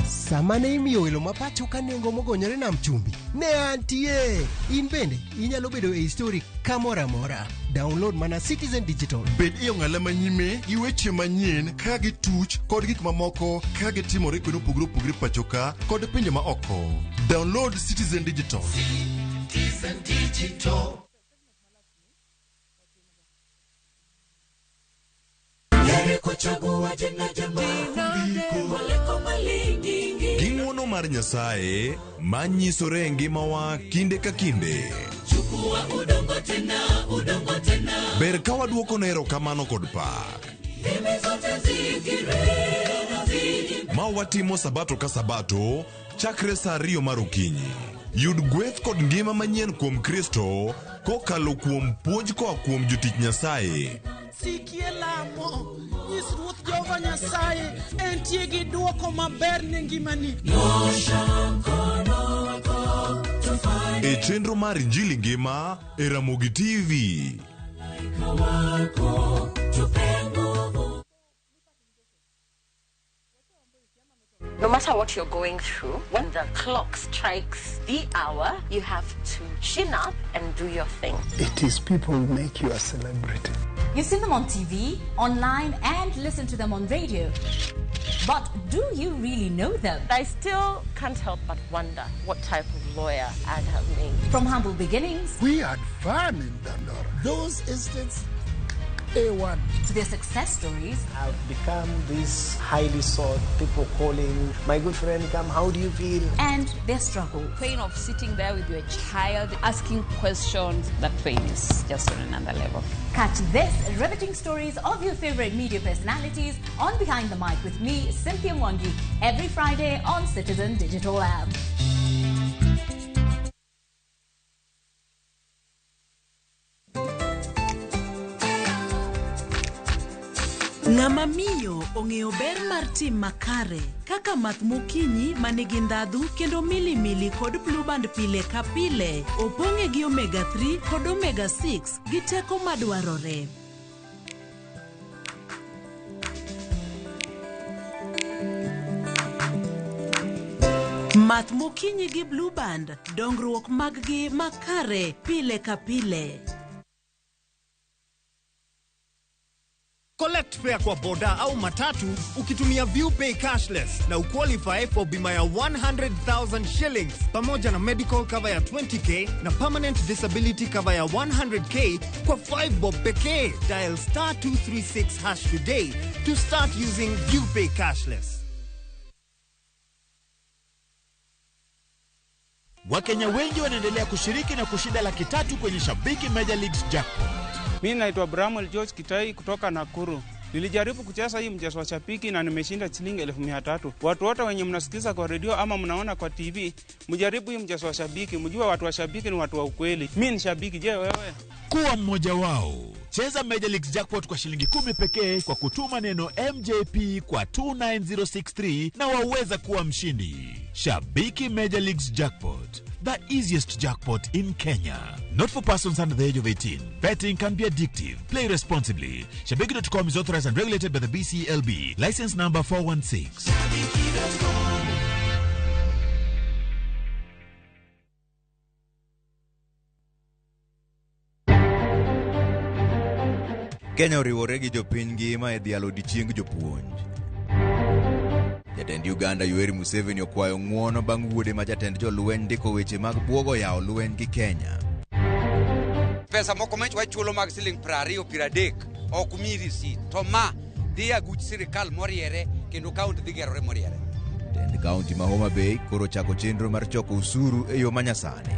Sama ne imiyo welo ma pacho ka nengo mogonyore nam chumbi, ne antie. In bende inyalo bedo e story kamoro amora. Download mana Citizen Digital. Bed e ong'ala manyime gi weche manyien ka gituch kod gik mamoko ka gitimore kuonde mopogore opogore pacho ka kod pinje ma oko. Download Citizen Digital. Citizen Digital. Gi ng'wono mar Nyasaye manyisore e ngimawa kinde ka kinde. Ber ka waduokone erokamano kod pak. Ma watimo sabato ka sabato chakre saa 2 mar okinyi. Yud gweth kod ngima manyien kuom Kristo kokalo kuom puonj koa kuom jotich Nyasaye. Sikie lamo, nyis Ruoth Jehova Nyasaye entie gi duoko maber ne ngimani. E chenro mar Injili Ngima e Ramogi TV. No matter what you're going through, when the clock strikes the hour, you have to chin up and do your thing. It is people who make you a celebrity. You've seen them on TV, online, and listen to them on radio. But do you really know them? I still can't help but wonder what type of lawyer I'd have made. From humble beginnings. We had fun in Dandora. Those instants, A1. To their success stories. I've become this highly sought, people calling, my good friend, come, how do you feel? And their struggle. Pain of sitting there with your child, asking questions, that pain is just on another level. Catch this riveting stories of your favorite media personalities on Behind the Mic with me, Cynthia Mwangi, every Friday on Citizen Digital App. Ng'ama miyo ong'eyo ber mar tim makare kaka math mokinyi ma nigi ndhadhu kendo milimili kod blueband pile ka pile opong'e gi omega 3 kod omega 6 gi teko madwarore. Math mokinyi gi blueband dongruok mag-gi makare pile ka pile. Collect fare kwa boda au matatu ukitumia ViewPay cashless na uqualify for bima ya 100,000 shillings pamoja na medical cover ya 20k na permanent disability cover ya 100k kwa 5 bob pekee. Dial star 236 hash today to start using ViewPay cashless. Wakenya wengi wanaendelea kushiriki na kushinda 300,000 kwenye Shabiki Major Leagues Jackpot. Mi naitwa Bramwell George Kitai kutoka Nakuru. Nilijaribu kucheza hii mchezo wa Shabiki na nimeshinda shilingi 300,000. Watu wote wenye mnasikiza kwa redio ama mnaona kwa TV, mjaribu hii mchezo wa Shabiki, mjue watu wa Shabiki ni watu wa ukweli. Mi ni shabiki, je wewe? Kuwa mmoja wao. Cheza Major Leagues Jackpot kwa shilingi 10 pekee kwa kutuma neno MJP kwa 29063 na waweza kuwa mshindi. Shabiki Major Leagues Jackpot, the easiest jackpot in Kenya. Not for persons under the age of 18. Betting can be addictive. Play responsibly. Shabiki.com is authorized and regulated by the BCLB. License number 416. Kenya oriwore gi jopiny ngima e dhialo odiechieng jopuonj. Jatend Uganda Yoweri Museveni okwayo ng'uono bang' wuode ma jatend jolweny ndiko weche mag buogo yawo lweny gi Kenya. Pesa moko ma wachulo mag siling 20 30 ok mi risit to ma dhi aguch sirikal moriere kendo kaunti dhi gerore moriere. Jatend kaunti ma Homa Bay koro chako chenro mar choko osuru e yo manyasani.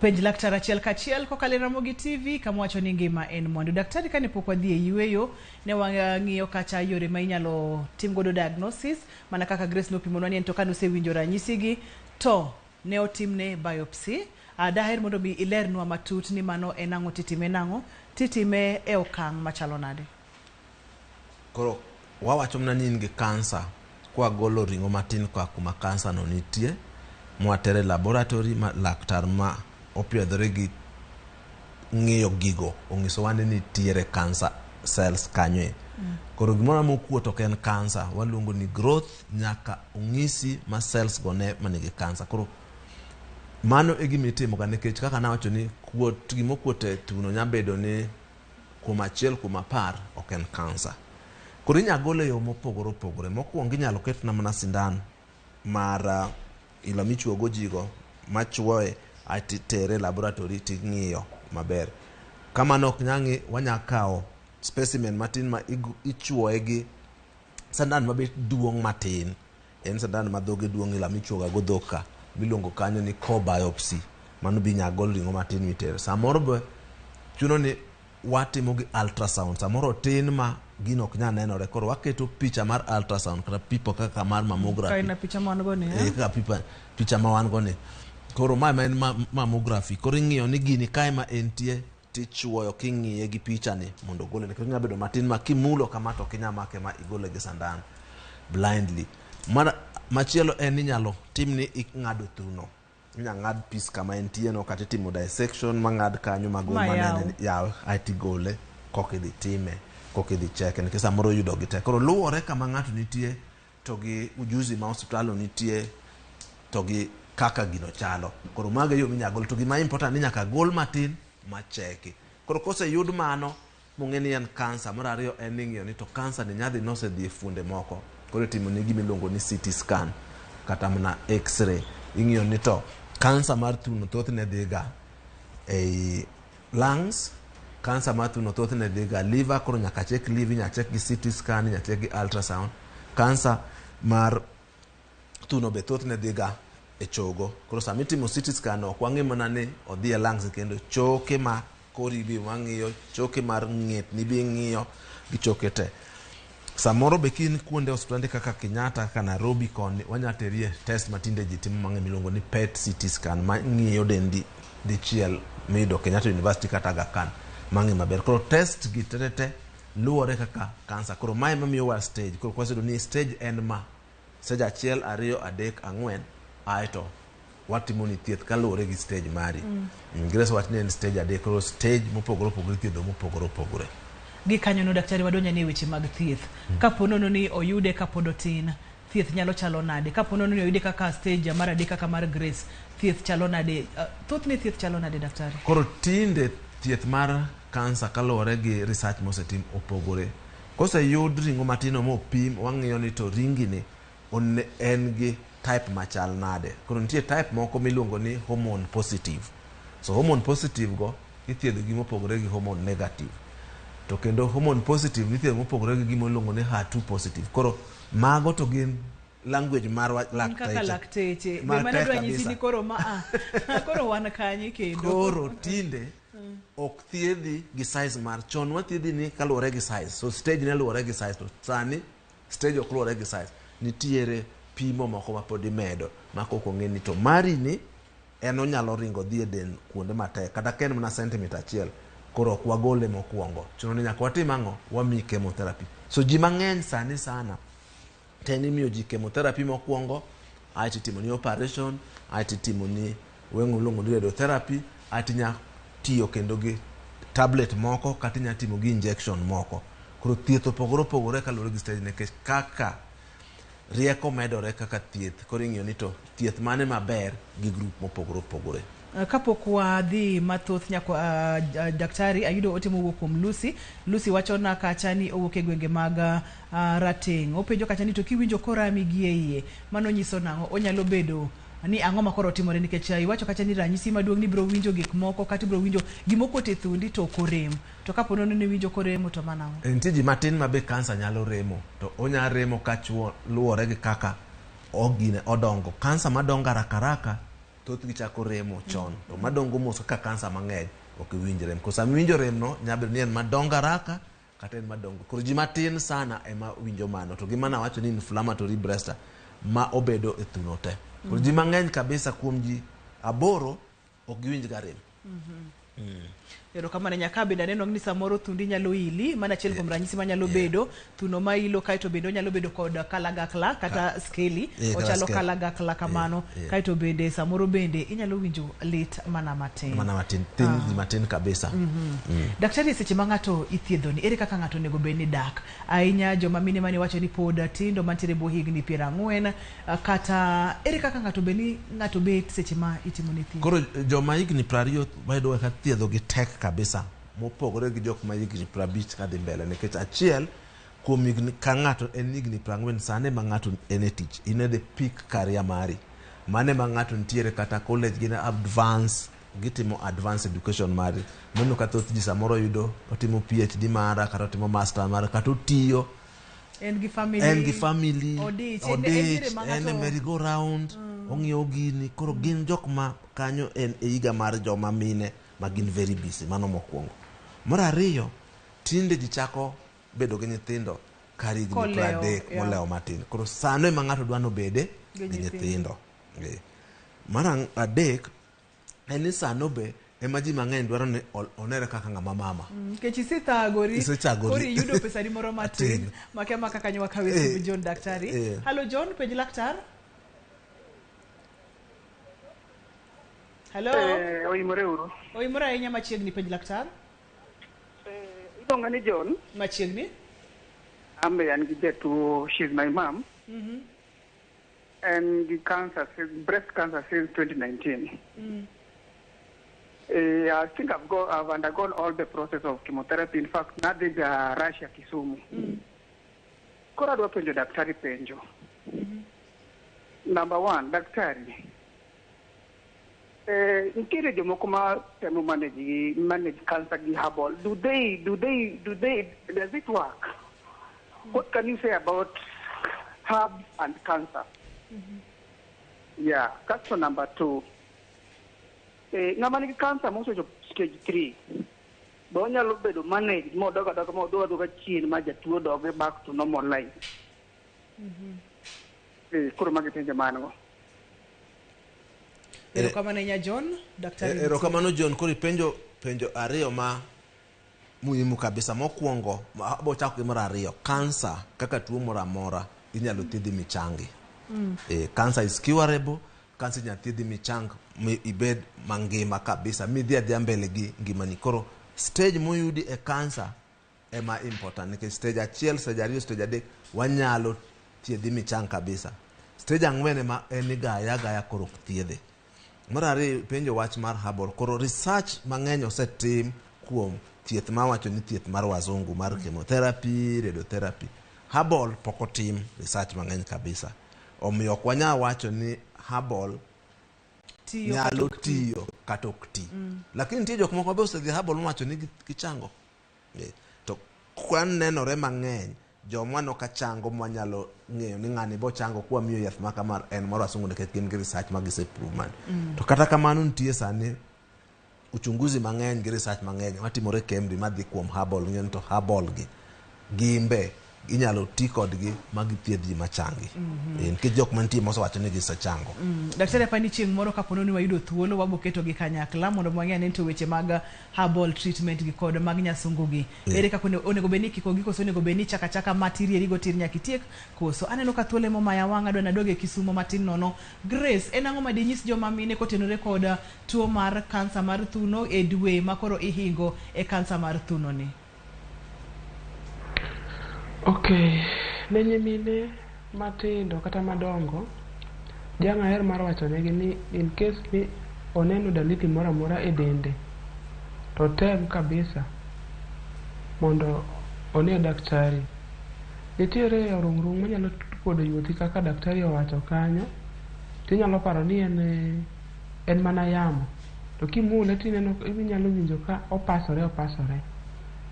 Penj laktar achiel kachiel kokalo e Ramogi TV kama wacho ni ngima en mwandu. Daktari, kane pok wadhi e yueyo, ne wang'iyo kacha yore ma inyalo tim godo diagnosis, mana kaka Grace nopimonwa ni en to kane osewinjo ranyisigi to ne otimne biopsy. Daher mondo mi ilernwa matut ni mano en ang'o, titime nang'o, titime e okang' machalo nade? Koro wawacho mana ni in gi kansa kwagolo ring'o matin koa kuma kansa no nitie, mwatere laboratory ma laktar ma opiedhore gi ng'iyo gigo onyisowa ni nitiere cancer cells kanyo. Koro gimoro mokuot ok en cancer, waluongo ni growth, nyaka ong'isi ma cells go ne manigi cancer. Koro mano e gima itimo ga nikech kaka nawacho ni kuot gimokuot e thuno nya bedo ni kuom 1 kuom 10 ok en cancer. Koro inya gole e yo mopogore opogore. Mokwongo inyalo ketna mana sindan mar ilo michuogo jigo machuoye aeto itere laboratory ting'iyo maber. Kamano ok nya ng'i, wanya kawo specimen matin ma ichuoye gi sandan mabet duong' matin. En sandan ma dhoge duong' ila michuoga go dhok ka miluongo kanyo ni core biopsy. Mano be inya gol ring'o matin mitere. Samoro be chuno ni watimo gi ultrasound. Samoro otin ma gino ok nyal nenore. Koro waketo picha mar ultrasound kata pipo kaka mar mammography. Kaina picha ma wan go ni. Kaka picha ma wan go ni. Koro ma en mammography. Koro ing'iyo ni gini kae ma entie tichuoyo king'iye gi picha ni mondo ogole. Nikech onyalo bedo matin ma kimulo kama to ok inyal make ma igole gi sandan blindly. Machielo en ni inyalo tim ni ing'ado thuno. Inyalo ng'ad piece kama entie no kata itimo dissection ma ng'ad kanyo ma gol manene yaw aeto igole koka idhi time koka idhi cheke nikech samoro oyudo gi te. Koro luwore kama ng'ato nitie to gi ujuzi ma osiptal nitie to gi kaka gino chalo. Koro mago e yo minyalo gol. To gima important ni nyaka gol matin macheki. Koro koseyud mano mong'e ni en kansa, mar ariyo en ni ing'iyo ni to kansa ni nyadhi nosedhi e fuonde moko. Koro itimo ni gima iluongo ni CT scan kata mana x-ray. Ing'iyo ni to kansa mar thuno thothne dhiga ei lungs, kansa mar thuno thothne dhiga liver, koro nyaka check liver, inyalo check gi CT scan, inyalo check gi ultrasound. Kansa mar thuno be thothne dhiga e chogo. Koro sama itimo CT scan ok wang'i mana ni odhi e lungs kendo choke ma kori be wang'iyo, choke mar ng'etni be ing'iyo gi choke te. Samoro be kin kuonde osiptande kaka Kenyatta, kaka Nairobi koni, wanya terie test matinde ji timo mang'eny miluongo ni PET CT scan ma ng'iyo dendi dichiel miyudo Kenyatta University kata Aga Khan mang'e maber. Koro test gi tetete luwore kaka kansa. Koro mae mamiyowa stage. Koro kwaseyudo ni stage en ma, stage 1, 2, 3, 4, aeto watimo ni thieth kaluwore gi stage mari. Ingereza wacho ni en stage 3, koro stage mopogore opogore ithiedho mopogore opogore. Gi kanyono daktari wadonjo ni e weche mag thieth. Kapo nono ni oyude kapod otin, thieth nyalo chalo nade? Kapo nono ni oyude kaka stage mar 3 kaka mar Grace, thieth chalo nade? Thothne thieth chalo nade daktari? Koro tinde thieth mar kansa kaluwore gi research mosetim opogore. Koseyud ring'o matino mopim, wang'iyo ni to ringi ni en gi type machal nade. Koro nitie type moko miluongo ni hormone positive. So hormone positive go ithiedho gi mopogore gi hormone negative. To kendo hormone positive ithiedho mopogore gi gima iluongo ni HER2 positive. Koro mago to gin language mar kaka lakteche. Be mano dwa nyisi ni koro ma koro wan kanye kendo. Koro tinde ok thiedhi gi size mar chon wathiedhi ni kaluwore gi size. So stage ne luwore gi size, to sani stage ok luwore gi size. Nitiere pimo moko ma pod imedo ma kok ong'e ni to mari ni en onyalo ringo dhi e del kuonde matek kata ka en mana sentimita 1, koro ok wagole mokwongo. Chuno ni nyaka watim ang'o? Wamiyi chemotherapy. So ji mang'eny sani sana ten imiyo ji chemotherapy mokwongo, aeto itimo ni operation, aeto itimo ni weng'o miluongo ni radiotherapy, aeto inya tiyo kendo gi tablet moko kata inya timo gi injection moko. Koro thieth opogore opogore kaluwore gi stage nikech kaka rieko medore kaka thieth, koro ing'iyo ni to thieth mane maber gi group mopogore opogore. Kapok wadhi mathoth nyako daktari, ayudo ote mowuok kuom Lucy. Lucy wacho na kacha ni owuok e gwenge mag Rateng'. Openjo kacha ni to kiwinjo korami gi e iye, mano nyiso nang'o? Onyalo bedo ni ang'o ma koro timore nikech iwacho kacha ni ranyisi maduong' ni ibiro winjo gik moko kata ibiro winjo gimokuot e thundi to ok orem. To kapo nono ni iwinjo koremo to mano ang'o? Nitie ji matin ma be kansa nyalo remo, to onya remo ka chuo luwore gi kaka ogine odongo. Kansa madongo haraka haraka thothgi chako remo chon, to madongo mos kaka kansa mang'eny ok iwinj rem. Koro sama iwinjo rem no nyalo bedo ni en madongo haraka kata en madongo. Koro ji matin sana ema winjo mano. To gima nawacho ni inflammatory breast ma obedo e thuno te. Koro ji mang'eny kabisa kuom ji 8 ok giwinj ga rem. Erokamano nyaka bende aneno ni samoro thundi nyalo ili, mano achiel kuom ranyisi manyalo bedo thuno ma ilo, kaeto bende onyalo bedo kod kalagakla kata skeli, ochalo kalagakla kamano. Kaeto bende samoro bende inyalo winjo lit mana matin. Mana matin, thin matin kabisa. Daktari, seche ma ng'ato ithiedho ni, ere kaka ng'ato onego bed ni dak? Ahinya joma mine mane wacho ni pod tindo mantiere bwo higni 40, kata ere kaka ng'ato bed ni ng'ato bet seche ma itimo ne thieth? Koro joma higni 20 wayudo ka thiedho gi tek kabisa, mopogore gi jok ma higni 50 kadhi mbele, nikech achiel kuom higni ka ng'ato en higni 40 sani ma ng'ato en e tich, in e the peak career mari, mane ma ng'ato nitiere kata college gin advance, gitimo advance education mari. Mano ka thoth ji samoro yudo otimo PhD mara kata otimo master mara kata otiyo, en gi family, en gi family, odich, en e merry go round, ong'iyo gini. Koro gin jok ma kanyo en e higa mar joma mine ma gin very busy. Mano mokwongo. Mar ariyo, tinde ji chako bedo gi nyithindo kar higni 30 molewo matin. Koro sano ema ng'ato dwa nobede gi nyithindo. Mar adek, en ni sano be ema ji mang'eny dwaro ni onere kaka ng'ama mama. Nikech isethagori, koro iyudo pesani moro matin. Makia maka kanyo wakawe simu John daktari. Hello John, penj laktar. Hello. Oimore uru. Oimore ahinya machiegni, penj laktar. Iluonga ni John. Machiegni. Ambe an gi jatuo, she's my mom. En gi cancer, breast cancer since 2019. I think I've undergone all the process of chemotherapy. In fact, nadhi ga Russia, Kisumu. Koro adwa penjo daktari penjo. Number 1, daktari. Nitiere jomoko ma temo manage cancer gi herbal. Does it work? What can you say about herbs and cancer? Yeah, that's number 2. Ng'ama nigi cancer mosechopo stage 3. Be onyalo bedo managed modog adoga modog adoga chien ma jatuo dog back to normal life. Koro magi penjo ma an go. Erokamano ahinya John, daktari. Erokamano John, koro ipenjo penjo ariyo ma muhimu kabisa. Mokwongo, abo chako gi mar ariyo. Kansa kaka tuo moro amora inyalo thiedhi michangi. Cancer is curable. Kansa inyalo thiedhi michang mi ibed mangima kabisa midhi adhiya mbele gi ngimani. Koro stage moyudi e kansa ema important nikech stage achiel, stage ariyo, stage adek wanyalo thiedhi michang kabisa. Stage ang'wen ema en igaya agaya koro ok thiedhe. Mar ariyo penjo wach mar herbal. Koro research mang'eny osetim kuom thieth mawacho ni thieth mar wazungu mar chemotherapy, radiotherapy. Herbal pok otim research mang'eny kabisa. Omiyo ok wanyal wacho ni herbal Tiyo kata nyalo ok ti. tiyo kata ok ti. Lakini nitie jok moko be osedhi herbal mowacho ni gichango. To kwan nenore mang'eny joma waneno ka chango mwanyalo ng'eyo ni ng'ani bo chango kwamiyo yath ma kama en mar wasungu nikech gin gi research ma giseprove mani. To kata kamano nitie sani uchunguzi mang'eny gi research mang'eny matimore KEMRI madhi kuom herbal ng'eyo ni to herbal gi gimbe inyalo ti kodgi ma githiedh ji machangi. Nikech jok mantie mosewacho ni gisechango. Daktari apani chieng' moro kapo ni wayudo thuolo wabo ketogi kanyakla mondo wang'e ane to weche mag herbal treatment gi kod mag nyasungu gi. Ere kaka onego bed ni ikikogi koso onego bed ni ichako achaka ma tirieri go tir nyaka itiek koso. Aneno ka thuolo ema omaya wang'a adwa nadog e Kisumo matin nono. Grace, en ang'o ma dinyis joma mine kotenore kod tuo mar kansa mar thuno e dwe ma koro ihingo e kansa mar thuno ni? Okay, ne nyimine matindo kata madongo, jang' aher mar wacho negi ni in case ni oneno dalili moro amora e dende, to otem kabisa mondo one daktari. Nitiere orung'rung' manyalo kuodo yuothi kaka daktari owacho kanyo, tinyalo paro ni en mana yamo. To kimule tineno inyalo winjo ka opasore opasore.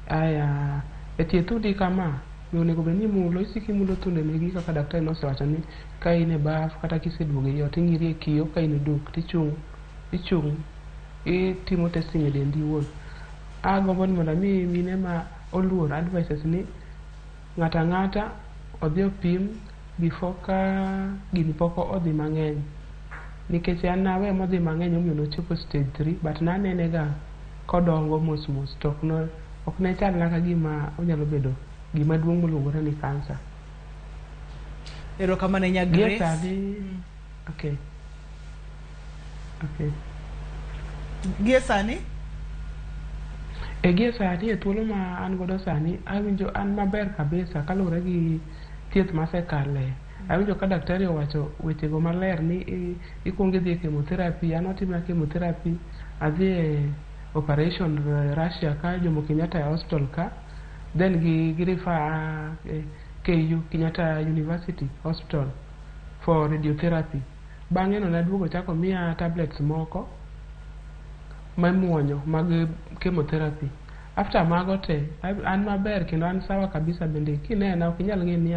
Aya, e tie thudi kama, be onego bed ni imulo, isiko imulo thunde megi kaka daktari nosewacho ni ka in e baf kata kiseduogo ei ot ing'iri e kiyo ka in e duk tichung' ichung' itimo testing e dendi iwuon. Agombo ni mondo ami mine ma oluor advices ni ng'ato ang'ata odhi opim before ka gini pok odhi mang'eny. Nikech an nawe modhi mang'eny omiyo nochopo stage 3 but nanene ga kodongo mos mos to ok ne chalna ka gima onyalo bedo gima duong' moluongore ni kansa. Erokamano ahinya Gie Grace. sani, okay. Okay. Gie sani? E gie sani e thuolo ma an godo sani awinjo an maber kabisa kaluwore gi thieth masekale. Awinjo ka daktari owacho wechego maler ni ikuongo idhi e chemotherapy, an otimna chemotherapy, adhi e operation Russia ka Jomo Kenyatta Hospital ka, then gi refer KU Kenyatta University Hospital for radiotherapy. Bang'e no naduogo chako miya tablets moko mimuonyo mag chemotherapy. After mago te, an maber kendo an sawa kabisa bende kinena ok inyal ng'eyo ni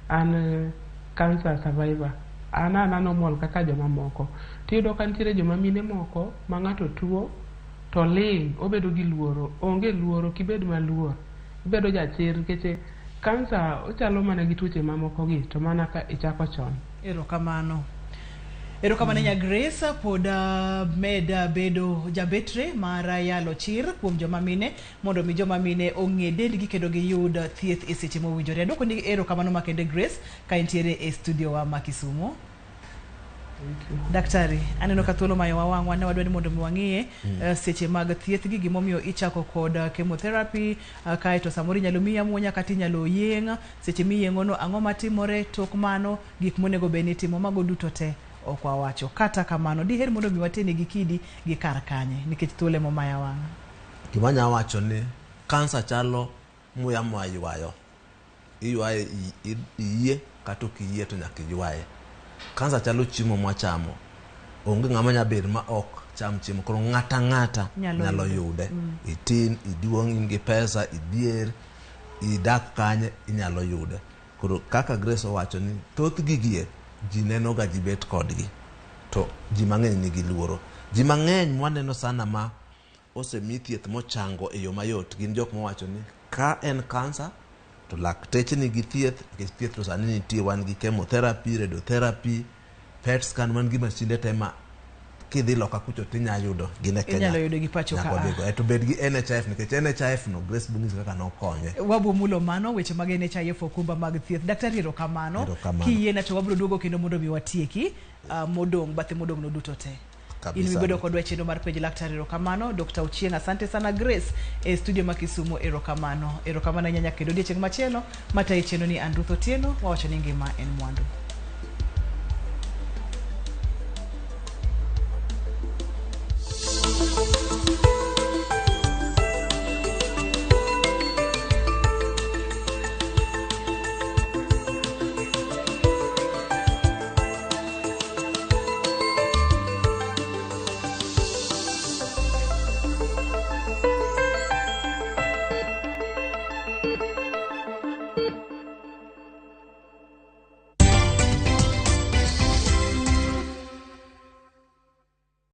an cancer survivor. An ana normal kaka jomamoko. Tiyudo ka nitiere joma mine moko ma ng'ato tuo to ling' obedo gi luoro. Onge luoro, kibed maluor. Ibedo jachir nikech kansa ochalo mana gi tuoche mamoko gi to mana ka ichako chon. Erokamano. Erokamano nya Grace pod med bedo jabetre mar yalo chir kuom joma mine mondo mi joma mine ong'e dendgi kendo giyud thieth e seche mowinjore. Adwoko ni erokamano makende Grace ka intiere e studio wa ma Kisumu. Daktari, aneno ka thuolo mayowa wang'wa ne wadwa ni mondo mi wang'iye seche mag thieth gi gimomiyo ichako kod chemotherapy kaeto samoro inyalo miyi amuonya kata inyalo yeng' seche miyeng'o no ang'o matimore tok mano gik monego bed ni itimo mago duto te ok wawacho. Kata kamano diher mondo mi watene gi kidi gi kar kanye nikech thuolo ema omaya wang'a. Gima anyalo wacho ni kansa chalo muya mwaywayo. Iywaye iyie kata ok iyie to nyaka iywaye. Kansa chalo chiemo mwachamo. Onge ng'ama nyalo bedo ma ok cham chiemo. Koro ng'ata ang'ata nyalo yude. Itin, iduong', in gi pesa, idhier, idak kanye, inyalo yude. Koro kaka Grace owacho ni thoth gigie ji neno ga ji bet kodgi. To ji mang'eny nigi luoro. Ji mang'eny mwaneno sana ma osemi thieth mochango e yo mayot gin jok mowacho ni ka en kansa to lakteche nigi thieth nikech thieth to sani nitie wan gi chemotherapy radiotherapy PET scan wan gi masinde te ma kidhi loka kucho tinya yudo gin e Kenya Inyalo yudo gi pacho Nyaka ka. wadhigo. Eh, to bed gi NHIF nikech NHIF no Grace Bungis kaka nokonye Wabomulo mano weche mag NHIF okumba mag thieth. Daktari erokamano. Erokamano. Kiyiena to wabiro duogo kendo mondo mi watieki modong' bathe modong' no duto te. In Kabisa. mibedo kodwa e chenro mar penj laktar erokamano. Dr. Ochieng asante sana Grace e studio ma Kisumu erokamano. Erokamano ahinya nyaka kendo odiechieng' machielo matayi chenro ni an Ruth Otieno wawacho ni ngima en mwandu.